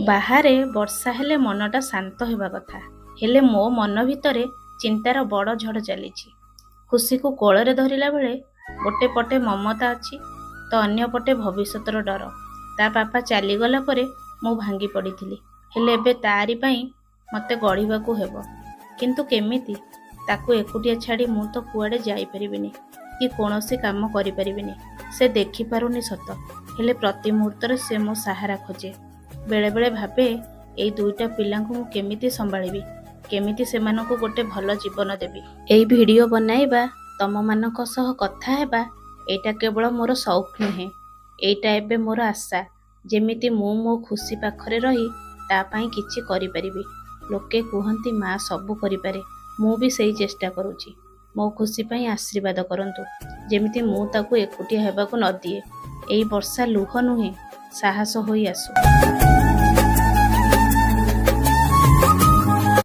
ବାହାରେ ବର୍ଷା ହେଲେ ମନଟା ଶାନ୍ତ ହେବା କଥା, ହେଲେ ମୋ ମନ ଭିତରେ ଚିନ୍ତାର ବଡ଼ ଝଡ଼ ଚାଲିଛି। ଖୁସିକୁ କୋଳରେ ଧରିଲା ବେଳେ ଗୋଟେ ପଟେ ମମତା ଅଛି ତ ଅନ୍ୟ ପଟେ ଭବିଷ୍ୟତର ଡର। ତା ବାପା ଚାଲିଗଲା ପରେ ମୁଁ ଭାଙ୍ଗି ପଡ଼ିଥିଲି, ହେଲେ ଏବେ ତାରି ପାଇଁ ମୋତେ ଗଢ଼ିବାକୁ ହେବ। କିନ୍ତୁ କେମିତି? ତାକୁ ଏକୁଟିଆ ଛାଡ଼ି ମୁଁ ତ କୁଆଡ଼େ ଯାଇପାରିବିନି କି କୌଣସି କାମ କରିପାରିବିନି। ସେ ଦେଖିପାରୁନି ସତ, ହେଲେ ପ୍ରତି ମୁହୂର୍ତ୍ତରେ ସେ ମୋ ସାହାରା ଖୋଜେ। ବେଳେବେଳେ ଭାବେ, ଏଇ ଦୁଇଟା ପିଲାଙ୍କୁ ମୁଁ କେମିତି ସମ୍ଭାଳିବି, କେମିତି ସେମାନଙ୍କୁ ଗୋଟେ ଭଲ ଜୀବନ ଦେବି। ଏଇ ଭିଡ଼ିଓ ବନାଇବା, ତମମାନଙ୍କ ସହ କଥା ହେବା, ଏଇଟା କେବଳ ମୋର ସଉକ ନୁହେଁ, ଏଇଟା ଏବେ ମୋର ଆଶା, ଯେମିତି ମୁଁ ମୋ ଖୁସି ପାଖରେ ରହି ତା ପାଇଁ କିଛି କରିପାରିବି। ଲୋକେ କୁହନ୍ତି ମା ସବୁ କରିପାରେ, ମୁଁ ବି ସେଇ ଚେଷ୍ଟା କରୁଛି। ମୋ ଖୁସି ପାଇଁ ଆଶୀର୍ବାଦ କରନ୍ତୁ, ଯେମିତି ମୁଁ ତାକୁ ଏକୁଟିଆ ହେବାକୁ ନ ଦିଏ। ଏଇ ବର୍ଷା ଲୁହ ନୁହେଁ, ସାହସ ହୋଇ ଆସୁ।